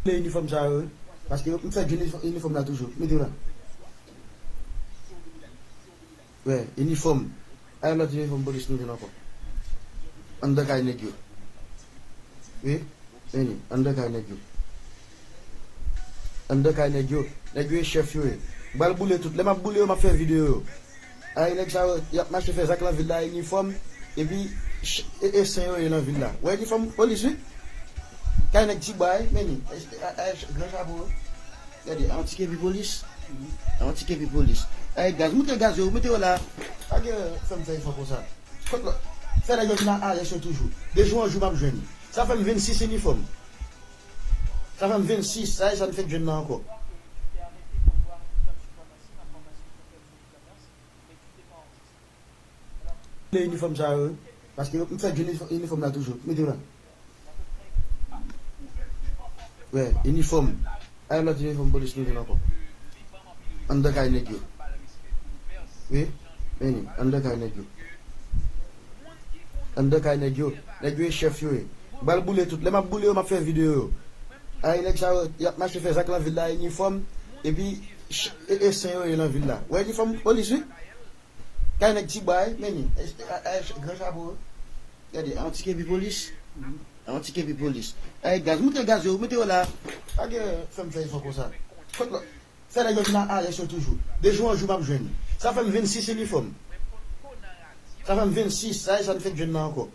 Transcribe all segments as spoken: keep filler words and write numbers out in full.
Mete inifòm sa yo, wi. Paske m fèk jwenn inifò-, inifòm la toujou. Mete w la. Wè, inifòm. Ay, lòt inifòm polis nou jwenn ankò. Anndan kay nèg yo. Wi, vini, anndan kay nèg yo. Anndan kay nèg yo. Nèg yo e chèf yo ye. M pral boule tout. Lè m ap boule yo, m ap fè videyo yo. Ay, nèg sa yo, y ap mache fè zak nan vil la, inifòm. Epi, ch-, e, e sen yo ye nan vil la. Wè inifòm polis, wi. Kay nèg Tibwa, wi, men li. Ay, ay, gran chapo, wi. Gade, yon ti kepi polis. Yon ti kepi polis. Ay, gaz, moute gaz yo, moute yo la. Pa gen fè m fè efò konsa. Kot lòt? Fè nèg yo vin ak arès yo toujou. De jou an jou, m ap jwenn. Sa fè m vennsis inifòm. Sa fè m vennsis, sa e sa n fèk jwenn nan ankò. Mete inifòm sa yo, wi. Paske m fèk jwenn inifò-, inifòm la toujou. Mete w la. Wè, inifòm. Ay, lòt inifòm polis nou jwenn ankò. Anndan kay nèg yo. Wi, vini, anndan kay nèg yo. Anndan kay nèg yo. Nèg yo e chèf yo ye. M pral boule tout. Lè m ap boule yo, m ap fè videyo yo. Ay, nèg sa yo, y ap mache fè zak nan vil la, inifòm. Epi, ch-, e, e sen yo ye nan vil la. Wè inifòm polis, wi. Kay nèg Tibwa, wi, men li. Ay, ay, ay, gran chapo, wi. Gade, yon ti kepi polis. Yon ti kepi polis. Ay, gaz, moute gaz yo, moute yo la. Pa gen fè m fè efò konsa. Kot lòt? Fè nèg yo vin ak arès yo toujou. De jou an jou, m ap jwenn. Sa fè m vennsis inifòm. Sa fè m vennsis, sa e sa n fèk jwenn nan ankò.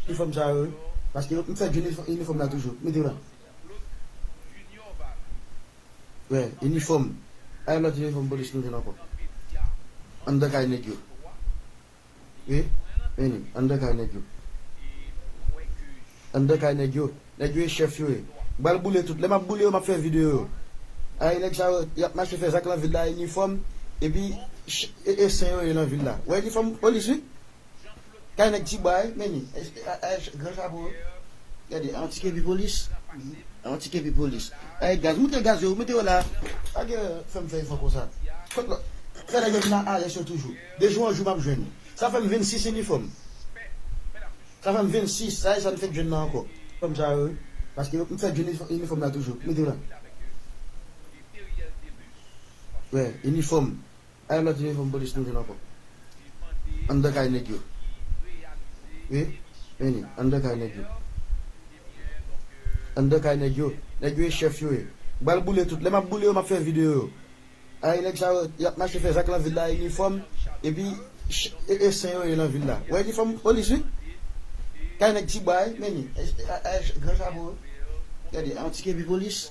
Inifòm sa yo, wi. Paske m fèk jwenn inifò-, inifòm la toujou. Mete w la. Wè, inifòm. Ay, lòt inifòm polis nou jwenn ankò. Anndan kay nèg yo. Wi, vini, anndan kay nèg yo. Anndan kay nèg yo. Nèg yo e chèf yo ye. M pral boule tout. Lè m ap boule yo, m ap fè videyo yo. Ay, nèg sa yo, y ap mache fè zak nan vil la, inifòm. Epi, ch-, e, e sen yo ye nan vil la. Wè inifòm polis, wi. Kay nèg Tibwa, wi, men li. Ay, ay, ay, gran chapo, wi. Gade, yon ti kepi polis. Yon ti kepi polis. Ay, gaz, moute gaz yo, moute yo la. Pa gen fè m fè efò konsa. Kot lòt? Fè nèg yo vin ak arès yo toujou. De jou an jou, m ap jwenn. Sa fè m vennsis inifòm. Sa fè m vennsis, sa e sa n fèk jwenn nan ankò. Fè m sa yo, wi. Paske m fèk jwenn inifò-, inifòm la toujou. Mete w la. Wè, inifòm. Ay, lòt inifòm polis nou jwenn ankò. Anndan kay nèg yo. Wi, vini, anndan kay nèg yo. Anndan kay nèg yo. Nèg yo e chèf yo ye. M pral boule tout. Lè m ap boule yo, m ap fè videyo yo. Ay, nèg sa yo, y ap mache fè zak nan vil la, inifòm. Epi, ch-, e, e sen yo ye nan vil la. Wè inifòm polis, wi. Kay nèg Tibwa, wi, men li. Ay, ay, ay, gran chapo, wi. Gade, yon ti kepi polis.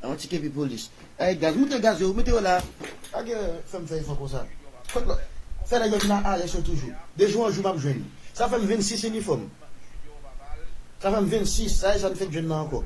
Yon ti kepi polis. Ay, gaz, moute gaz yo, moute yo la. Pa gen fè m fè efò konsa. Kot lòt? Fè nèg yo vin ak arès yo toujou. De jou an jou, m ap jwenn. Sa fè m vennsis inifòm. Sa fè m vennsis, sa e sa n fèk jwenn nan ankò.